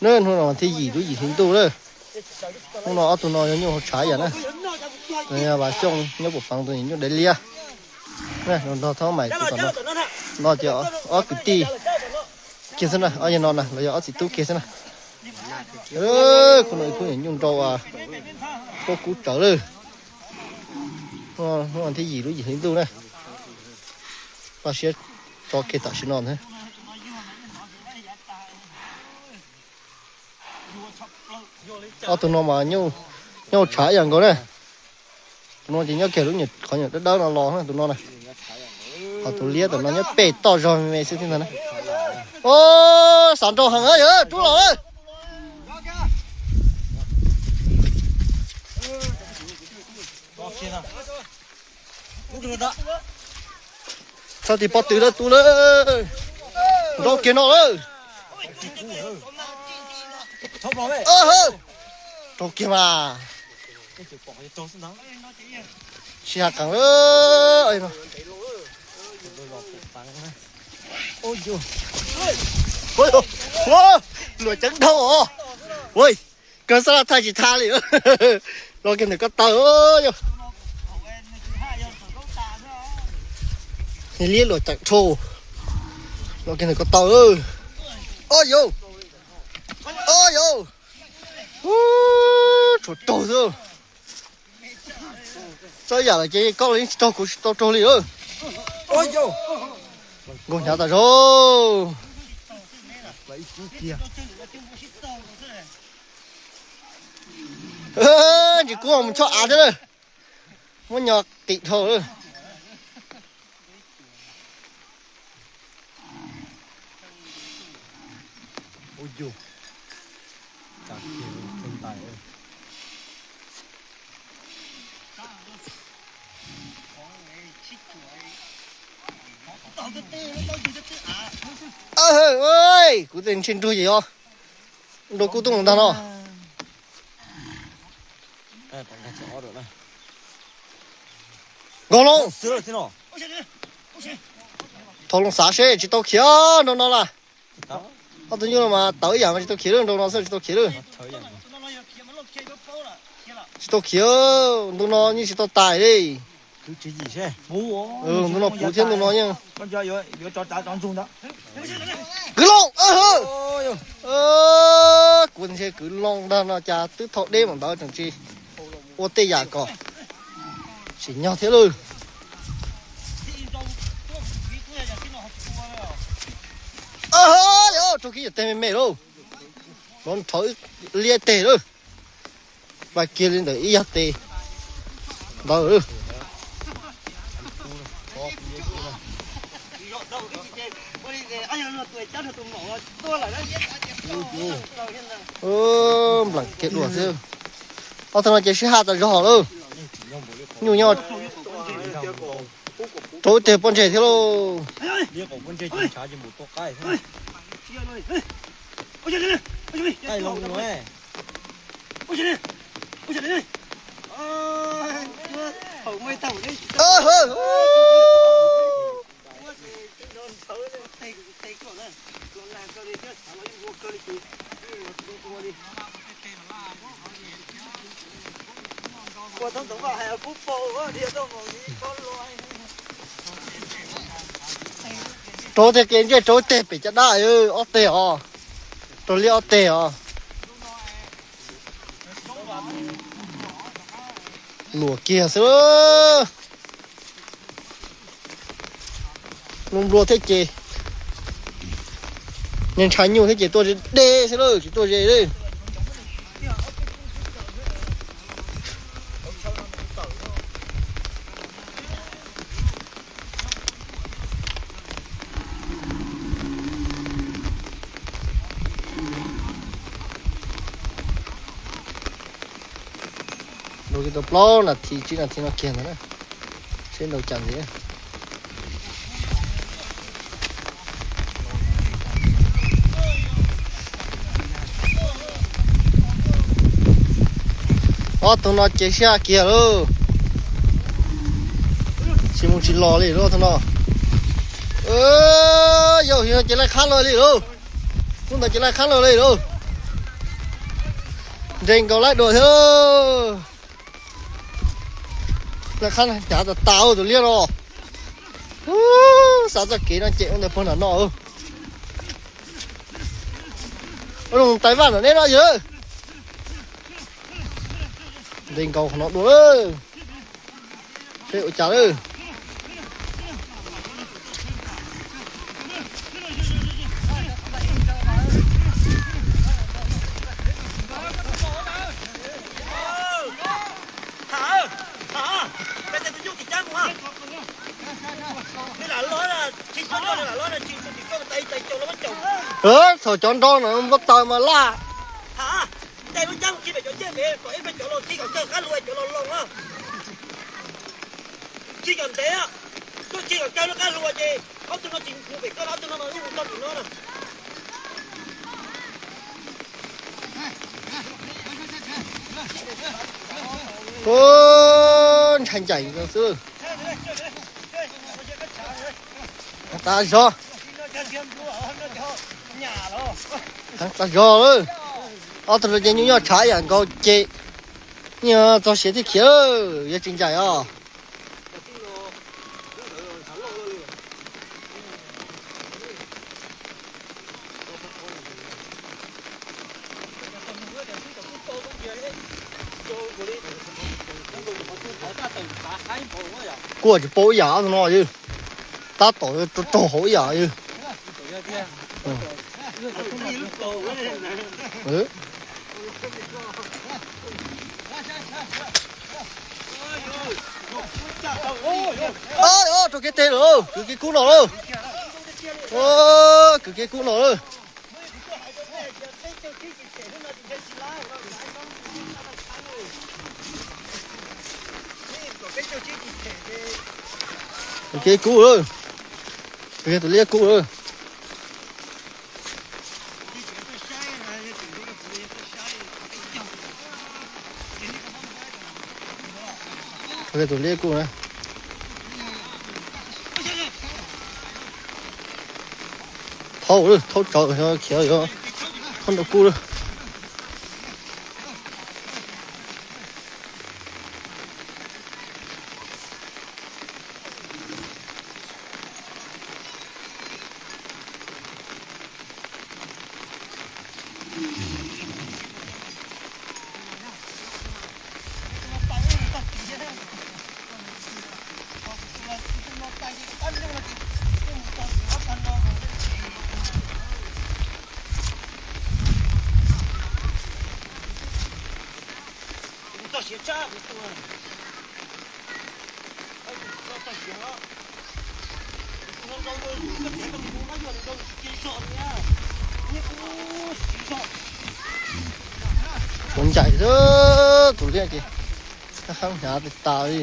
Na, hnub no thiaj yim lub yim hli ntuj lawm. Hnub no ob tug no yog nyuj hauv tshav yam na. Yog Vam Xyooj nyob puas peev tus nyuj dai liab. Nrog thab mais tus tom no, no ces ob kwv tij kiag xwb na, ob yawg no na los yog ob txiv tub kiag xwb na. Khub no ib khub nyuj nrau, pob kub tsawv lawm. Hnub no thiaj yim lub yim hli ntuj na. Paj siab tso kiag tam sim no ntag. Ob tug no mas nyuj tshav ib yam nkaus na. Tus no ces nyob kiag lub nyuam qhov nyuam dawb dawb no los na tus no na. Ho tus liab tom no nyob pem toj zog me me xwb thiab ntag na. Xav nrau heev yog rub los lawm. Txhob tig pob tw dawb tub lawm. Nrau kiag no lawm. Rau kiag mas. Sib ha qees lawm. Luam ceev dhau os. Ua, kawg xab laj thaij tsis tha li. Los kiag ntawm ko taw. Yog liab luam ceev dhau. Los kiag ntawm ko taw. Ua yau, ua yau, tshuav raug xwb. Txawj yam lawm ces koj los yeej tsis raug kuv tsis tau raug li lawm. Nkaug hnyav tas zog. Ntsis kub mus choj av thiab lawm. Muab nyo qis dhau lawm. Kuv tej ntshe nrug ces yog nrau kub tub mus ntag no. Nkaug loo. Thau loo xav seb tsis tau khiav nrau no las. Ob tug nyuj no mas tawv ib yam mas tsis tau khiav lawm, nrau no xwb tsis tau khiav lawm. Tsis tau khiav, ntu no yeej tsis tau tais li. Ntu no puv thiab ntu no yeej. Kwv loo, kuv ntshe kwv loo ntag no cas twb thau deb mam ntawd tseem tsis ua tej yam kom tsim nyog thiab lawm. Raug kiag yam teg me me lauj, nov rhawv liab teg lawm. Pab kiag li ntawm ib yag tes ntawd. Nplam kiag dua xwb. Ob tug no ces sib haj tas zog lawm. Nyuj nyob rau ib teg pob ntseg thiab lauj. Rau teg kev ntsej rau teg pem caj dab, ob teg os. Rau liab ob teg os. Luam kiag xwb. Npluag npluag thiab ces, niag ntshav nyuj thiab ces tuaj deb xwb lawm tsis tuaj ze li. Nrau kiag tau plaub nas this tsib nas this no kiag ntawd na, seb nrau cas ntxiv. Ob tug no ces sib haj kiag lauj, tsis mus tsis los li lauj tug no. Yog ces laij qhab lawm li lauj, hnub ntawd ces laij qhab lawm li lauj. Nres nkaus laib dua thiab. Lawv qab hnyav tas tas tus liab no. Xav txoj kev no ces ua ntawd puag nram no. Ua zoo tais vaj nram neb no yog. Nres nkaus qhov no dua lawm. Seb ua cas lawm. Thaum cov nrog no npau taws mas laj. Ntshai ncaim xwb. Heev tas zog. Heev tas zog lawm. Ob tug no ces nyuj nyob tshav ib yam nkaus ces, nyuj txog siav thiaj khiav, yuav tsis ncaim os. Kuaj tsis paub ib yam no yog. Tab tom raug hauv ib yam yog. Rau kev teg lawm, kwv kev kub no lawm. Kwv kev kub no lawm. Kwv kev kub lawm. Kwv kev tus liab kub lawm. Kwv kev tus liab kub na. Thaub, thaub tsawv, khiav yuav thaub nraum kub lawm. Kuv ncaim xwb, tus liab ces qab hnyav tas tas li.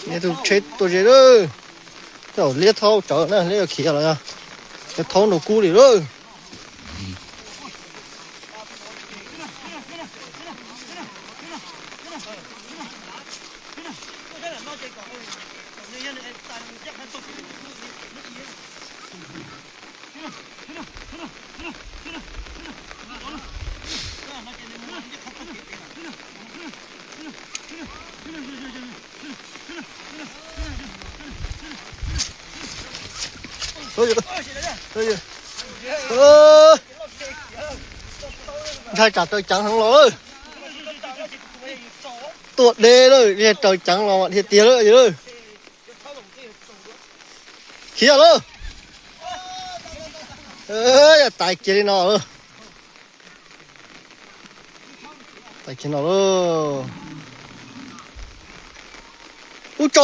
Neb tus tsheb tuaj ze lawm. Tej zaum liab thaub tsawv na, liab yuav khiav los yog thaub nraum kub li lawm. Ntshai tsam raws ceev heev los lawm. Tuaj deb lawm, raws ceev los dhia tiag lawm. Khiav lawm. Yog tais kiag li no lawm. Tais kiag no lawm. Kuv tso